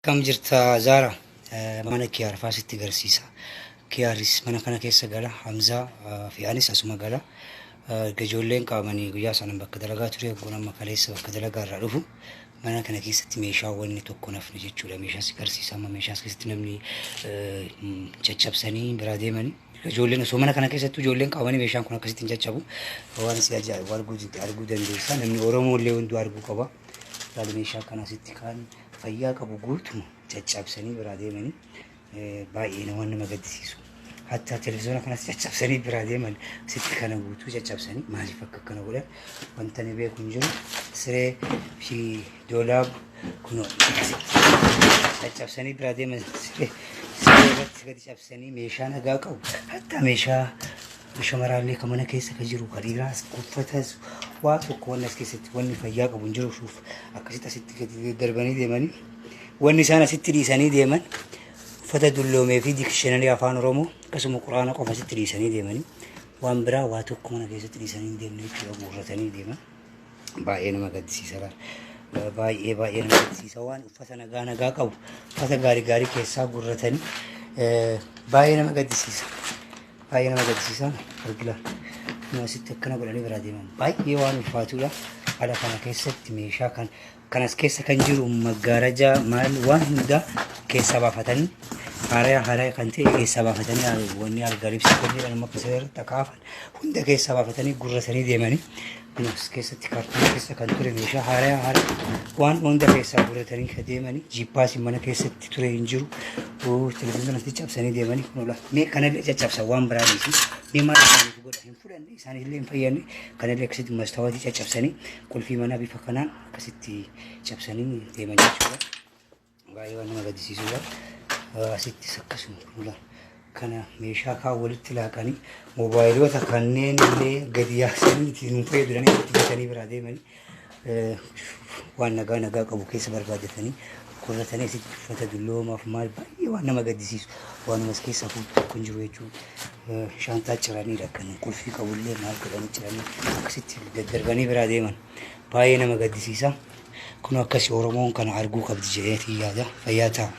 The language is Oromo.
Akkam jirta Zaara? Mana Kiyaar faa sitti agarsiisa. Kiyaaris mana kana keessa gala. Hamzaa fi anis asuma gala. Erga ijoolleen qabamanii guyyaa sana bakka dalagaa ture, oggoon amma kaleessa bakka dalagaa irraa dhufu mana kana keessatti meeshaa wanni tokko nafne jechuudha. Meeshaa si agarsiisa, amma meeshaa as keessatti namni caccabsanii biraa deemanii. Ijoolleen osoo mana kana keessattuu ijoolleen qabamanii meeshaan kun akkasitti hin caccabu. Waan si ajaa'ibu arguu dandeessa. Namni Oromoo illee hunduu arguu qaba. Laali, meeshaa kana asitti kaan fayyaa qabu guutuma caccabsanii biraa deemanii, baay'ee waan nama gaddisiisu. Hatta televiziyoona kanas caccabsanii biraa deeman. Asitti kana guutuu caccabsanii, maaliif akka akkana godhan wanta ni beeku hin jiru. Siree fi doolaab kun asitti caccabsanii biraa deeman. Siree irratti gadi cabsanii meeshaa nagaa qabu, hatta meeshaa shamarraallee kan mana keessa kan jiru, kan dhiiraas, uffatas, waa tokko wanni as keessatti wanni fayyaa qabu hin jiru. Shuuf, akkasitti asitti gadi darbanii deemanii, wanni isaan asitti dhiisanii deeman uffata dulloomee fi dictionary Afaan Oromoo, akkasuma Quraana qofa asitti dhiisanii deemanii, waan biraa waa tokko mana keessatti dhiisanii hin deemne jechuudha, guurratanii deeman. Baay'ee nama gaddisiisa laala. Baay'ee baay'ee nama gaddisiisa. Waan uffata nagaa nagaa qabu, uffata gaarii gaarii keessaa guurratanii, baay'ee nama gaddisiisa. Baay'ee nama gaddisiisa argila. Asitti akkana godhanii biraa deeman, baay'ee waan ulfaatudha. Ala kana keessatti meeshaa kan kanas keessa kan jiru, maggaarajaa, maal, waan hundaa keessaa baafatanii, haaraa haaraa kan ta'e keessaa baafatanii, wanni algaa libsii kan jedhan akka irratti akaafan hunda keessaa baafatanii gurratanii deemanii. Kunis keessatti kaartoonii keessa kan ture meeshaa haaraa haaraa waan hunda keessaa gurratanii kan deemanii. Jiippaasii mana keessatti ture hin jiru. Televiziyoona asitti cabsanii deemanii kun. Mee kanallee caccabsan, waan biraa dhiisi. Mee maal isaaniif godha? Hin fudhanne, isaanillee hin fayyadne. Kanallee akkasitti mastaawatii caccabsanii, qulfii manaa bifa kanaan akkasitti cabsanii deeman jechuudha. Baay'ee waan nama gaddisiisudha. Asittis akkasuma kun kana meeshaa kaan walitti laaqanii, moobaayilota kanneen illee gadi yaasanii ittiin hin fayyadanii itti gatanii biraa deemanii, waan nagaa nagaa qabu keessa barbaadatanii gurratanii, asitti uffata dulloomaaf maal, baay'ee waan nama gaddisiisu, waanuma as keessaa fuutu tokko hin jiru jechuudha. Shaantaa ciraniidha, kan qulfii qabullee maal godhanii ciranii akkasitti daddarbanii biraa deeman, baay'ee nama gaddisiisa. Kun akkasii Oromoon kana arguu qabdi jedheetii yaada. Fayyaa ta'a.